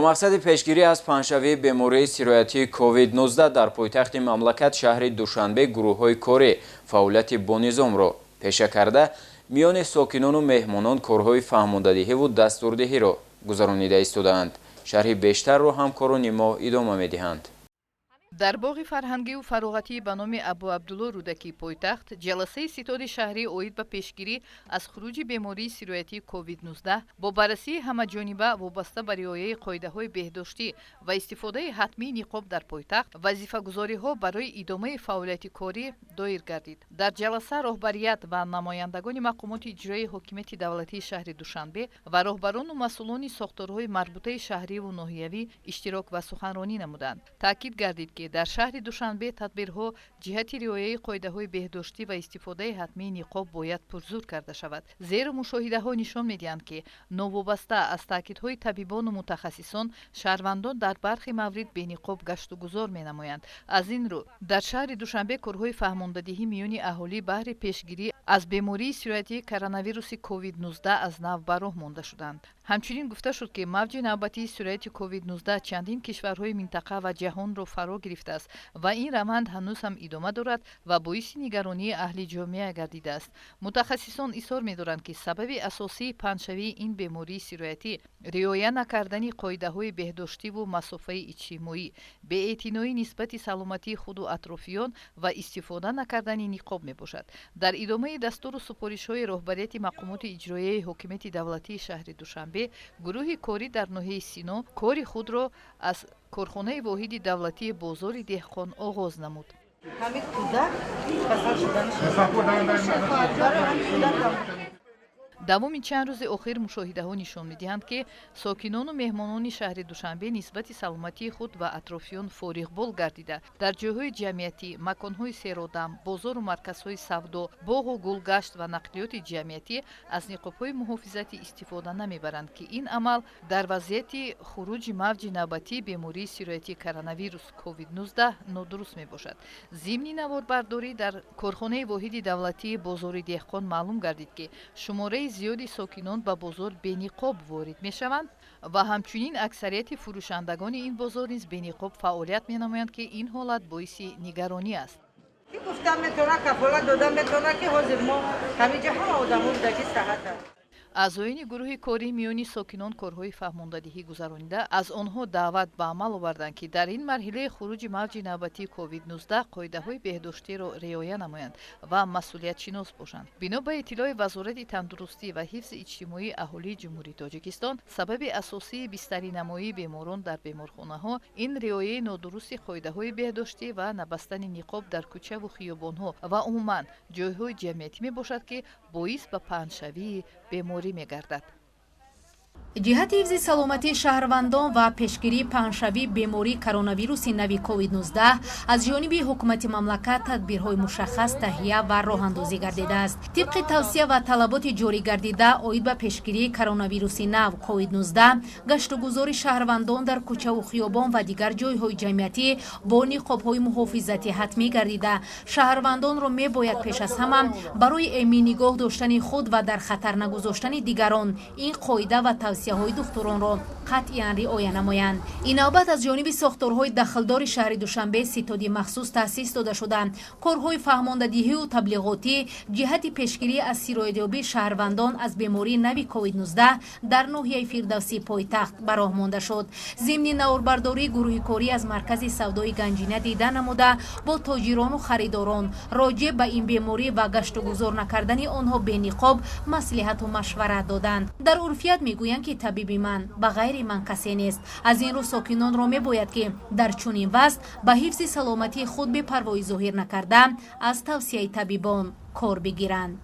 Мақсади пешгирӣ аз паҳншавии бемории сироятии COVID-19 дар пойтахти мамлакат, шаҳри Душанбе, гурӯҳҳои корӣ фаъолияти бонизомро пеша карда, миёни сокинону меҳмонон корҳои фаҳмондадиҳиву дастурдиҳиро гузаронида истодаанд. Шарҳи бештарро ҳамкорони мо идома медиҳанд. Дар боғи фарҳангиву фароғатӣ ба номи Абу Абдулло Рӯдакии пойтахт ҷаласаи ситоди шаҳрӣ оид ба пешгирӣ аз хуруҷи бемории сироятии COVID-19 бо баррасии ҳамаҷониба вобаста ба риояи қоидаҳои беҳдоштӣ ва истифодаи ҳатмии ниқоб дар пойтахт, вазифагузориҳо барои идомаи фаъолияти корӣ доир гардид. Дар ҷаласа роҳбарият ва намояндагони мақомоти иҷроияи ҳокимияти давлатии шаҳри Душанбе ва роҳбарону масъулони сохторҳои марбутаи шаҳриву ноҳиявӣ иштирок ва суханронӣ намуданд. Таъкид гардид, ки дар шаҳри Душанбе тадбирҳо ҷиҳати риояи қоидаҳои беҳдоштӣ ва истифодаи ҳатмии ниқоб бояд пурзур карда шавад, зеро мушоҳидаҳо нишон медиҳанд, ки новобаста аз таъкидҳои табибону мутахассисон, шаҳрвандон дар бархе маврид бениқоб гаштугузор менамоянд. Аз ин рӯ дар шаҳри Душанбе корҳои фаҳмондадиҳӣ миёни аҳолӣ баҳри пешгирӣ аз бемории сироятии коронавируси COVID-19 аз нав ба роҳ монда шуданд. Ҳамчунин гуфта шуд, ки мавҷи навбатии сирояти COVID-19 чандин кишварҳои минтақа ва ҷаҳонро фаро гирифтааст ва ин раванд ҳанӯз ҳам идома дорад ва боиси нигаронии аҳли ҷомеа гардидааст. Мутахассисон изҳор медоранд, ки сабаби асосии паҳншавии ин бемории сироятӣ риоя накардани қоидаҳои беҳдоштиву масофаи иҷтимоӣ, беэътиноӣ нисбати саломатии худу атрофиён ва истифода накардани ниқоб мебошад. Дар идомаи дастуру супоришҳои роҳбарияти мақомоти иҷроияи ҳокимияти давлатии шаҳри Душанбе, гурӯҳи корӣ дар ноҳияи Сино кори худро аз корхонаи воҳиди давлатии бозори деҳқон оғоз намуд. Ҳамин кӯдак касал шуданаш барои ҳамин кӯдак. Давоми чанд рӯзи охир мушоҳидаҳо нишон медиҳанд, ки сокинону меҳмонони шаҳри Душанбе нисбати саломатии худ ва атрофиён фориғбол гардида, дар ҷойҳои ҷамъиятӣ, маконҳои серодам, бозору марказҳои савдо, боғу гулгашт ва нақлиёти ҷамъиятӣ аз ниқобҳои муҳофизатӣ истифода намебаранд, ки ин амал дар вазъияти хуруҷи мавҷи навбатии бемории сироятии коронавирус COVID-19 нодуруст мебошад. Зимни наворбардорӣ дар корхонаи воҳиди давлатии бозори деҳқон маълум гардид, ки шумораи зиёди сокинон ба бозор бениқоб ворид мешаванд ва ҳамчунин аксарияти фурӯшандагони ин бозор низ бениқоб фаъолият менамоянд, ки ин ҳолат боиси нигаронӣ аст. Ки гуфта метавона, кафолат дода метавона, ки ҳозир мо ҳаминҷо ҳама одамо будаги саҳатанд? Аъзоёни гурӯҳи корӣ миёни сокинон корҳои фаҳмондадиҳӣ гузаронида, аз онҳо даъват ба амал оварданд, ки дар ин марҳилаи хуруҷи мавҷи навбатии COVID-19 қоидаҳои беҳдоштиро риоя намоянд ва масъулиятшинос бошанд. Бино ба иттилои Вазорати тандурустӣ ва ҳифзи иҷтимоии аҳолии Ҷумҳурии Тоҷикистон, сабаби асосии бистаринамоии беморон дар беморхонаҳо ин риояи нодурусти қоидаҳои беҳдоштӣ ва набастани ниқоб дар кӯчаву хиёбонҳо ва умуман ҷойҳои ҷамъиятӣ мебошад, ки боис ба паҳншавии беморӣ мегардад. Ҷиҳати ҳифзи саломатии шаҳрвандон ва пешгирии паҳншавии бемории коронавируси нави COVID-19 аз ҷониби ҳукумати мамлакат тадбирҳои мушаххас таҳия ва роҳандозӣ гардидааст. Тибқи тавсия ва талаботи ҷорӣ гардида оид ба пешгирии коронавируси нав COVID-19, гаштугузори шаҳрвандон дар кӯчаву хиёбон ва дигар ҷойҳои ҷамъиятӣ бо ниқобҳои муҳофизатӣ ҳатмӣ гардида, шаҳрвандонро мебояд пеш аз ҳама барои эмин нигоҳ доштани худ ва дар хатар нагузоштани дигарон ин қоида ва тавсияҳои духтуронро қатъиян риоя намоянд. Ин навбат аз ҷониби сохторҳои дахлдори шаҳри Душанбе ситоди махсус таъсис дода шуда, корҳои фаҳмондадиҳию таблиғотӣ ҷиҳати пешгирӣ аз сироятёбии шаҳрвандон аз бемории нави COVID-19 дар ноҳияи Фирдавсии пойтахт ба роҳ монда шуд. Зимни наворбардории гурӯҳи корӣ аз маркази савдои Ганҷина дида намуда, бо тоҷирону харидорон роҷеъ ба ин беморӣ ва гаштугузор накардани онҳо бениқоб маслиҳату машварат доданд. Дар урфият мегӯянд, ки табиби ман ба ғайри ман касе нест. Аз ин рӯ сокинонро мебояд, ки дар чунин вазъ ба ҳифзи саломатии худ бепарвоӣ зоҳир накарда, аз тавсияи табибон кор бигиранд.